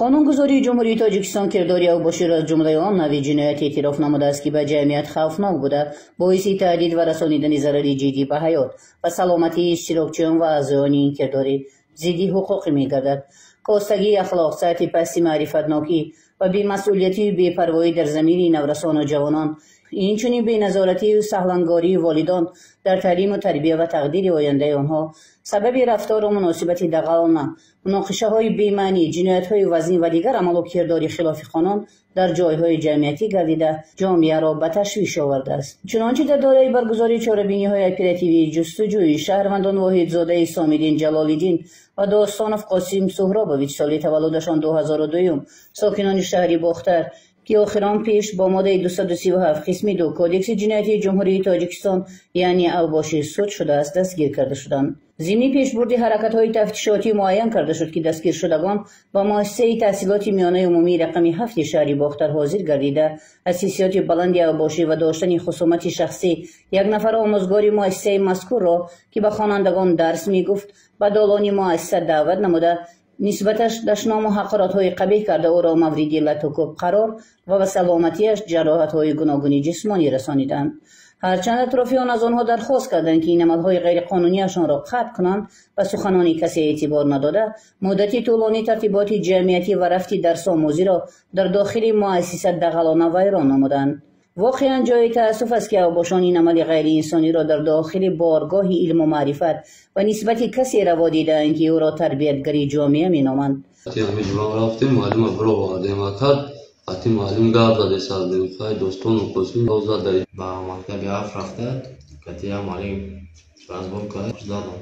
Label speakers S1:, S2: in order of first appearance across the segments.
S1: Қонунгузории Ҷумҳурии Тоҷикистон кирдори авбоширо аз ҷумлаи он навъи ҷиноят эътироф намудааст, ки ба ҷамъият хавфнок буда, боиси таҳдид ва расонидани зарари ҷиддӣ ба ҳаёт ва саломатии иштирокчиён ва аъзоёни ин кирдори зидди ҳуқуқӣ мегардад. Костагии ахлоқ, сатҳи пасти маърифатнокӣ ва бемасъулиятию бепарвоӣ дар замири наврасону ҷавонон, инчунин беназоратию саҳлангории волидон дар таълиму тарбия ва тақдири ояндаи онҳо сабаби рафтору муносибати дағалона, муноқишаҳои бемаънӣ, ҷиноятҳои вазнин ва дигар амалу кирдори хилофи қонун дар ҷойҳои ҷамъиятӣ гардида, ҷомеаро ба ташвиш овардааст. Чунончи дар доираи баргузории чорабиниҳои оперативии ҷустуҷӯи шаҳрвандон Воҳидзодаи Сомиддин Ҷалолиддин ва Достонов Қосим Суҳробович, соли таваллудашон 2002, сокинони шаҳри Бохтар, ки охирон пеш бо моддаи 237 қисми 2 Кодекси ҷиноятии Ҷумҳурии Тоҷикистон, яъне авбошӣ, суд шудааст, дастгир карда шуданд. Зимни пешбурди ҳаракатҳои тафтишотӣ муайян карда шуд, ки дастгиршудагон ба муассисаи таҳсилоти миёнаи умумии рақами 7 шаҳри Бохтар ҳозир гардида, аз ҳиссиёти баланди авбошӣ ва доштани хусумати шахсӣ як нафар омӯзгори муассисаи мазкурро, ки ба хонандагон дарс мегуфт, ба долони муассиса даъват намуда, нисбаташ дашному ҳақоратҳои қабеҳ карда, ӯро мавриди латукӯб қарор ва ба саломатиаш ҷароҳатҳои гуногуни ҷисмонӣ расониданд. Ҳарчанд атрофиён аз онҳо дархост карданд, ки ин амалҳои ғайриқонунияшонро қатъ кунанд, ба суханони касе эътибор надода, муддати тӯлонӣ тартиботи ҷамъиятӣ ва рафти дарсомӯзиро дар дохили муассиса дағалона вайрон намуданд. Воқеан ҷои таассуф аст, ки авбошон ин амали ғайриинсониро дар дохили боргоҳи илму маърифат ва нисбати касе раво дидаанд, ки ӯро тарбиятгари ҷомеа меноманд.
S2: Рафтем, муаллима бировардем, акар ати муаллим гап задесардем, хай достону Қосим зад.
S3: Ба мактаби 7 рафта, катия муаллим разбор кард, задам.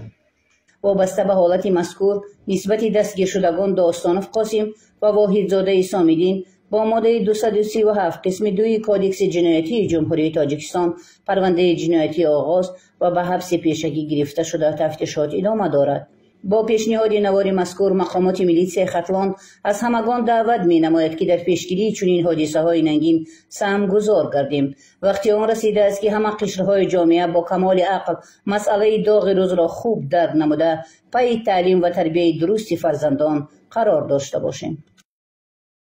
S1: Вобаста ба ҳолати мазкур нисбати дастгиршудагон Достонов Қосим ва Воҳидзодаи Сомиддин бо моддаи 237 қисми 2 Кодекси ҷиноятии Ҷумҳурии Тоҷикистон парвандаи ҷиноятӣ оғоз ва ба ҳабси пешакӣ гирифта шуда, тафтишот идома дорад. Бо пешниҳоди навори мазкур мақомоти милитсияи Хатлон аз ҳамагон даъват менамояд, ки дар пешгирии чунин ҳодисаҳои нангин саҳмгузор гардем. Вақти он расидааст, ки ҳама қишрҳои ҷомеа бо камоли ақл масъалаи доғи рӯзро хуб дарк намуда, пайи таълим ва тарбияи дурусти фарзандон қарор дошта бошем.